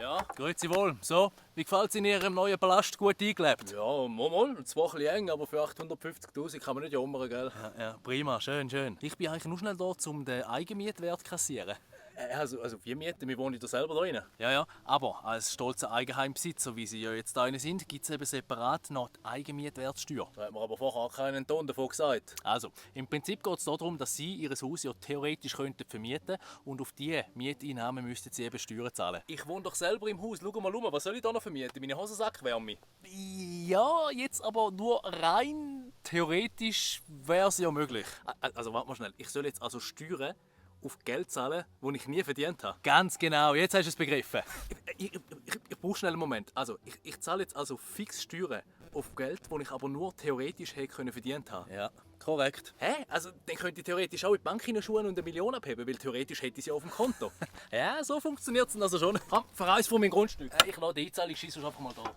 Ja, grüezi wohl. So, wie gefällt es in Ihrem neuen Palast? Gut eingelebt? Ja, mal, zwar ein bisschen eng, aber für 850'000 kann man nicht jammern, gell? Ja, prima, schön, schön. Ich bin eigentlich nur schnell da, um den Eigenmietwert zu kassieren. Also wir mieten, wir wohnen da selber da rein. Ja, aber als stolzer Eigenheimbesitzer, wie Sie ja jetzt da sind, gibt es eben separat noch die Eigenmietwertsteuer. Da hat mir aber vorher auch keinen Ton davon gesagt. Also, im Prinzip geht es darum, dass Sie Ihr Haus ja theoretisch könnten vermieten und auf diese Mieteinnahmen müssten Sie eben Steuern zahlen. Ich wohne doch selber im Haus, schau mal was soll ich da noch vermieten? Meine Hosensackwärme. Ja, jetzt aber nur rein theoretisch wäre es ja möglich. Also warte mal schnell, ich soll jetzt also Steuern auf Geld zahlen, das ich nie verdient habe. Ganz genau, jetzt hast du es begriffen. Ich brauche schnell einen Moment. Also, ich zahle jetzt also fix Steuern auf Geld, das ich aber nur theoretisch hätte verdient haben. Ja, korrekt. Hä? Also, dann könnte ich theoretisch auch in die Bank hineinschauen und 1 Million abheben, weil theoretisch hätte ich sie auf dem Konto. Ja, so funktioniert es also schon. Komm, verreis von meinem Grundstück. Ich lade die Einzahlung, schieß einfach mal da.